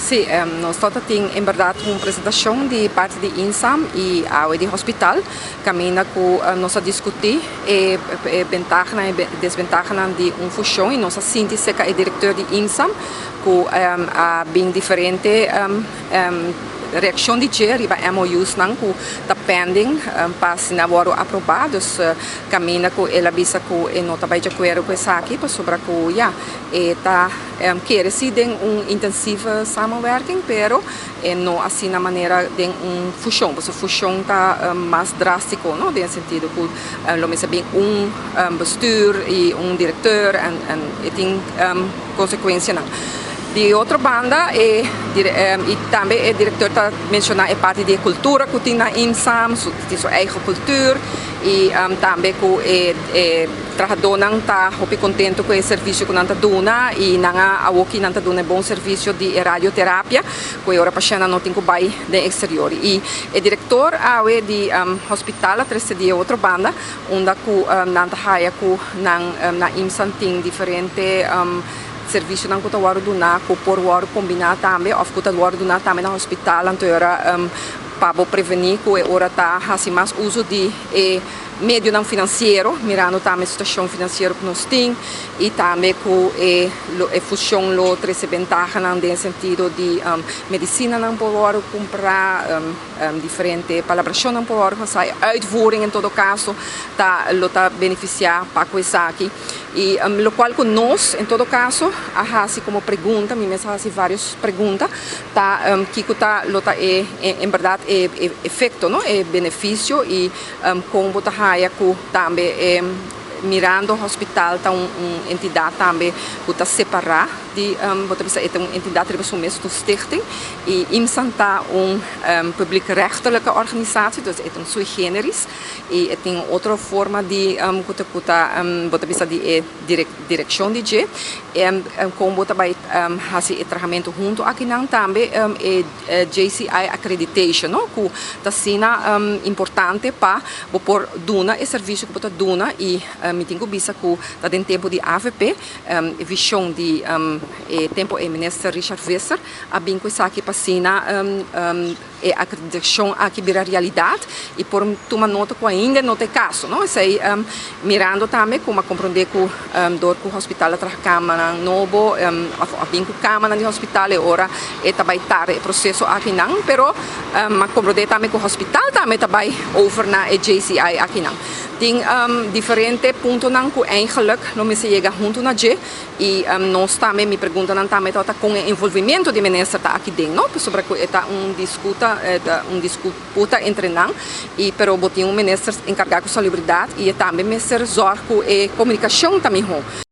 Sí, nos tabatin en bèrdat un presentashon di parti di INSAM i awe di hospital, kaminda ku nos a diskutí e bentahanan i desbentahanan di un fushon i nos a sinti serka e direktor di INSAM ku a bin diferente reakshon di dje riba MOUsnan ku ta pending pa asina wòrdu aprobá. Dus kaminda ku el a bisa ku e no ta bai di akuerdo ku esaki pasobra ku ya e ta kere si den un intensieve samenwerking, pero e no asina manera den un fushon, pasobra fushon ta mas drástiko, no, den e sentido ku lo mester bin un bestuur i un direkteur en e tin konsekuensianan. Di otro banda e i tambe e direkteur ta menshoná e parti di e kultura ku tin na IMSAM, su tin su eigen kultuur i tambe ku e Trahadónan ta hopi kontentu ku e servisio ku nan ta duna i nan a awoki nan ta duna e bon servisio di e radioterapia ku e ora pashèntnan no tin ku bai den eksterior. I e direktor awe di hospital a trese di e otro banda unda ku nan ta haya ku nan na IMSAN tin diferente servisionan ku ta wòrdu duná ku por wòrdu kombiná tambe òf ku ta wòrdu duná tambe na hospital anto e ora pa bo prevení ku e ora ta hasi mas uso di e medionan finansiero, mirando tambe e situashon finansiero ku nos tin i tambe ku e lo e fushon lo trese bentahanan den sentido di medisinanan por wòrdu kumprá, diferente palabrashonnan por wòrdu hasá, e uitvoering en todo kaso ta lo ta benefisiá pa ku esaki. I lokual ku nos en todo kaso a hasi komo pregunta, mi mes a hasi vários pregunta, ta kiko ta lo ta e en bèrdat e efekto no, e benefisio i Kon bo ta haya ku tambe e mirando hospital ta un entidat tambe ku ta separá di bo ta bisa e ta un entidat riba su mes, un stichting i IMSAN ta un publiekrechtelijke organisatie, dus e ta un sui generis i e tin un otro forma di ku ta ku ta bo ta bisa di e direkshon di dje. Kon bo ta bai hasi e trahamentu huntu akinan tambe e JCI accreditation no cu ta asina importante pa bo por duna e servicio cu bo ta duna y mi tin cu bisa cu ta den tempo di avp e vision di e tempo e minister Richard Visser a bin cu esaki pa asina e acreditacion aki bira realidad y por tuma nota cu ainda no ta e caso no esey mirando tambe cu mi a comprende cu dor cu hospital a traha camanan nobo of a bin cu camanan di hospital e ora e ta bay tarda e proceso akinan pero mi a comprende tambe cu hospital tambe ta bay over na e JCI akinan tin diferente puntonan cu eigenlijk lo mester yega hunto na dje. I nos tambe, mi preguntanan tambe tabata kon e envolvimiento di minister ta aki den, no? Pasobra ku e ta un disputa, e ta un disputa entre nan, i pero bo tin un minister enkargá ku salubridat i e tambe mester zòrg ku e komunikashon ta mihó.